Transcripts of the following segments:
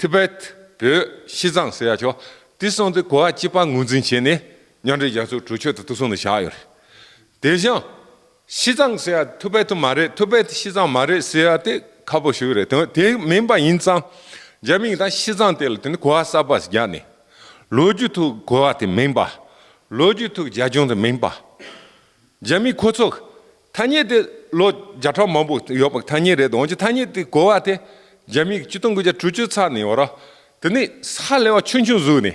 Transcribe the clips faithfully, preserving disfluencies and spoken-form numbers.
ཐི་བེད། བོད། ཤི་ཙང་ཟེར་ཡ་ཆོ། དེ་གསུམ་དེ་གོ་བ་གཅིག་པ་ངོས་འཛིན་བྱས་ནས་མཉམ་འབྲེལ་རྒྱལ་ཚོགས་གྲོས་ཆོད་དེ་དེ་གསུམ་དུ་བཞག་ཡོད་རེད། དེ་བཞིན་ཤི་ཙང་ཟེར་ཡ་ཐི་བེད་མ་རེད། ཐི་བེད་ཤི་ཙང་མ་རེད་ཟེར་ཡ་དེ་ཁག་པོ་ཞིག་རེད། དེ་དེ་མིན་པ་ཡིན་ཙང་རྒྱ་མིས་ད་ཤི་ཙང་དེ་ལ་དེ་ནི་གོ་བ་གསར་པ་ཞིག་བརྒྱབ་ནས་ལོ་རྒྱུས་ཐོག་གོ་བ་དེ་མིན་པ། ལོ་རྒྱུས་ཐོག་རྒྱ་ལྗོངས་དེ་མིན་པ། རྒྱ་མི་ཁོ་ཚོ་ཐ་སྙད་དེ་ལོ་བརྒྱ་ཕྲག་མང་པོ་ཡོད་པ་ཐ་སྙད་རེད། འོན་ཀྱང་ཐ་སྙད་དེ་གོ་བ་དེ་རྒྱ་མིའི་ཆིག་སྟོང་དགུ་བརྒྱ་དྲུག་ཅུ་ཚར་ནས་བར་དེ་ནས་ས་ལེ་བ་ཆུང་ཆུང་བཟོས་ནས་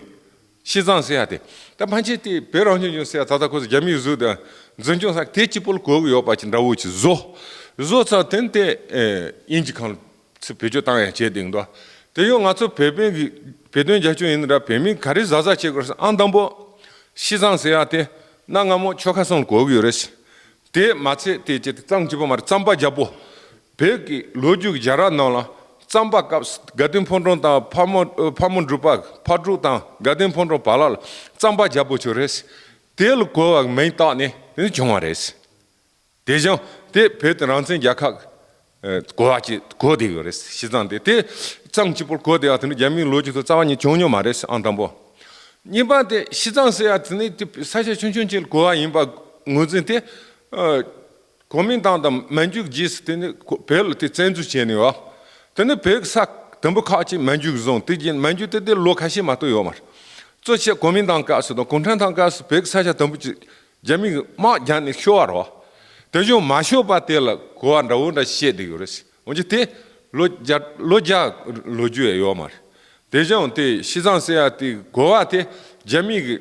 ཤི་ཙང་ཟེར་ཡ་དེ། ད་ཕན་ཆད་དེ་བོད་རང་སྐྱོང་ལྗོངས་ཟེར་ཡ་ད་ལྟ་ཁོ་ཚོ་རྒྱ་མིས་བཟོས་དེ་འཛིན་སྐྱོང་ས་དེ་གཅིག་པོ་ལ་གོ་གི་ཡོད་པ་ཅིག་འདྲ་བོ་ཅིག་བཟོ། བཟོ་ཚར་དེ་ནས་དེ་དབྱིན་ཇི་ཁང་ལ་ཚུར་བེད་སྤྱོད་བཏང་ཡ་བྱས་བསྡད་འདུག་དེ་ཡང་ང་ཚོ་བོད་པའི་གི་བོད་དོན་རྒྱབ་སྐྱོར་ཡིན་ན་འདྲ། བོད་མི་ག་རེ་གཟབ་གཟབ་བྱེད་དགོས་རེད་ཟེར། ཨང་དང་པོ་ཤི་ཙང་ཟེར་ཡ་དེ་གནའ་སྔ་མོ་ཆོལ་ཁ་གསུམ་ལ་གོ་གི་ཡོད་རེད། དེ་མ་ཚད་དེ་ཅི་གཙང་གཅིག་པོ་མ་རེད། རྩམ་པ་རྒྱལ་པོ། བོད་ཀྱི་ལོ་རྒྱུས་ཀྱི་རྒྱལ་རབས་ནང་ལ་རྩམ་པ་སྐབས་སུ་དགའ་ལྡན་ཕོ་བྲང་དང་ཕག་མོ་ཕག་མོ་འབྲུག་པ་ཕག་གྲུ་དང་དགའ་ལྡན་ཕོ་བྲང་བར་ལ་རྩམ་པ་རྒྱལ་པོ་ཆོ་རེད། དེ་ལ་གོ་བ་མིང་བཏགས་ནས་དེ་ནི་བྱུང་བ་རེད། དེ་བཞིན་དེ་བོད་དེ་རང་བཙན་རྒྱལ་ཁབ་ཨ་གོ་བ་ཅིག་གོ་བསྡད་ཡོད་རེད། ཤི་ཙང་དེ་དེ་གཙང་གཅིག་པོར་གོ་བསྡད་ཡ་དེ་ནི་རྒྱ་མིའི་ལོ་རྒྱུས་ཐོག་རྩ་བ་ཉིད་བྱུང་མྱོང་མ་རེད། ཨང་དང་པོ། གཉིས་པ་དེ་ཤི་ཙང་ཟེར་ཡ་དེ་ནི་དེ་ས་ཆ་ཆུང་ཆུང་ཅིག་ལ་གོ་བ་ཡིན་པ་ངོས་འཛིན་དེ་ཨ་གོ་མིན་ཏང་དང་མན་ཇུའི་རྗེས་སུ་དེ་ནི་བོད་ལ་དེ་བཙན་འཛུལ་བྱས་ནས་ཡོད། དེ་ནི་བོད་ཀྱི་ས་དུམ་བུ་ཁག་ཅིག་མན་ཇུས་བཟུང་། དེ་རྗེས་མན་ཇུ་དེ་དེ་ལོ་ཁ་ཤས་མ་གཏོགས་ཡོད་མ་རེད། གཙོ་ཆེ་གོ་མིན་ཏང་སྐབས་སུ་དང་གུང་ཁྲན་ཏང་སྐབས་སུ་བོད་ཀྱི་ས་ཆ་དུམ་བུ་ཅིག་རྒྱ་མིས་དམག་རྒྱག་ནས་ཤོར་བ་རེད། དེ་བཞིན་མ་ཤོར་བ་དེ་ལ་གོ་བ་འདྲ་བོ་འདྲ་བཤད་བསྡད་ཡོད་རེད། འོན་ཀྱང་དེ་ལོ་བརྒྱ་ལོ་བརྒྱ་ལོ་རྒྱུས་ཡོད་མ་རེད། དེ་བཞིན་དེ་ཤི་ཙང་ཟེར་ཡ་དེ་གོ་བ་དེ་རྒྱ་མིའི་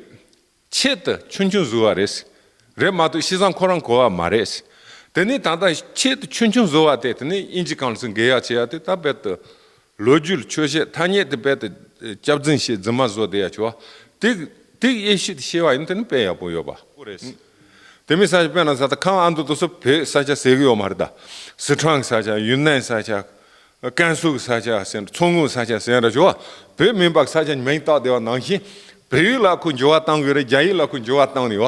ཆེད་དུ་ཆུང་ཆུང་བཟོས་པ་རེད། རེད་མ་གཏོགས་ཤི་ཙང་ཁོ་རང་གོ་བ་མ་རེད། དེ་ནས་ད་ལྟ་ཆེད་དུ་ཆུང་ཆུང་བཟོས་པ་དེ་དེ་ནས་དབྱིན་ཇི་ཁང་ལ་ཚུར་འགེལ་ཡ་བྱེད་ཡ་དེ་ད་རྦད་དེ་ལོ་རྒྱུས་ལ་ཆོས་བཤད་ཐ་སྙད་དེ་རྦད་དེ་སྐྱག་རྫུན་བཤད་རྫུན་མ་བཟོ་བསྡད་ཡ་ཆོ། དེ་དེ་དབྱེ་ཞིབ་བྱས་པ་ཡིན་དེ་ནི་དཔེ་ཡག་པོ་ཡོད་པ། དེ་མིན་ས་ཆ་དཔེར་ན་ས་ད་ཁམས་ཨ་མདོ་དེ་ཚོ་བོད་ས་ཆ་ཟེར་གི་ཡོད་མ་རེད་ད། སི་ཁྲོན་གྱི་ས་ཆ། ཡུན་ནན་ས་ཆ། ཀན་སུའུ་གི་ས་ཆ་ཟེར། མཚོ་སྔོན་ས་ཆ་ཟེར་ར་ཞོ། བོད་མིན་པ་ས་ཆ་མིང་བཏགས་བསྡད་པ་ནང་བཞིན་བལ་ཡུལ་ལ་ཁོ་འགྱུར་བ་བཏང་གི་རེད། རྒྱ་ཡུལ་ལ་ཁོ་འགྱུར་བ་བཏང་ནས་བ་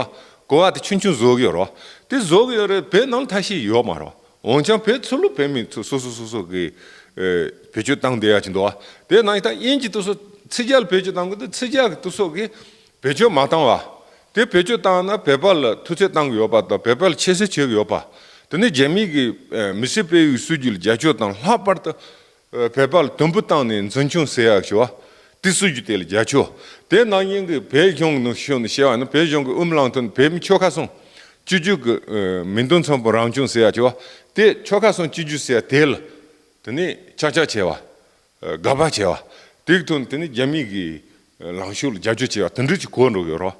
གོ་བ་དེ་ཆུང་ཆུང་བཟོ་གི་ཡོད་རོ། དེ་བཟོ་གི་ཡོད་རེད། བོད་ནང་ཐ་ཤི་ཡོད་མ་རོ། འོན་ཀྱང་བོད་ཚུར་ལུ་བོད་མི་ཚོ་སོ་སོ་སོ་སོ་གི་ཨེ་བེད་སྤྱོད་བཏང་བསྡད་ཡ་ཅིག་འདུག་བ། དེ་ནང་ད་དབྱིན་ཇི་དེ་ཚོ་ཕྱི་རྒྱལ་བེད་སྤྱོད་བཏང་གི་འདུག་ཕྱི་རྒྱལ་གི་དེ་ཚོ་གི་བེད་སྤྱོད་མ་བཏང་བ། དེ་བེད་སྤྱོད་བཏང་ན་བོད་པ་ལ་ཐུགས་ཚད་བཏང་གི་ཡོད་པ་དང་བོད་པ་ལ་ཁྱད་གསོད་བྱེད་གི་ཡོད་པ། དེ་ནས་རྒྱ་མི་གི་ཨེ་མི་སེར་སྤེལ་ཡུལ་སྲིད་ཇུས་ལ་རྒྱབ་སྐྱོར་དང་ལྷག་པར་དུ་ཨེ་བོད་པ་ལ་དུམ་བུ་བཏང་ནས་འཛིན་སྐྱོང་ཟེར་ཡག་ཞུ་བ། དེ་སྲིད་ཇུས་དེ་ལ་རྒྱབ་སྐྱོར། དེ་ནང་བཞིན་གི་བོད་གཞུང་ནང་ཤོད་ནས་བཤད་བ་ན་བོད་གཞུང་གི་དབུ་མ་ལམ་སྟོན་བོད་མི་ཆོལ་ཁ་གསུམ་སྤྱི་རྒྱུ་གི་ཨེ་མིང་དོན་མཚུངས་པ་རང་སྐྱོང་ཟེར་ཡག་ཞུ་བ། དེ་ཆོལ་ཁ་གསུམ་སྤྱི་རྒྱུ་ཟེར་ཡག་དེ་ལ་དེ་ནས་ཆག་ཆག་བྱས་བ། དགག་པ་བྱས་པ། དེའི་ཐོག་ནས་དེ་ནི་རྒྱ་མི་གི་ལངས་ཕྱོགས་ལ་རྒྱབ་སྐྱོར་བྱས་པ་དེ་འདྲ་ཅིག་གོ་འགྲོ་གི་ཡོད་རོ།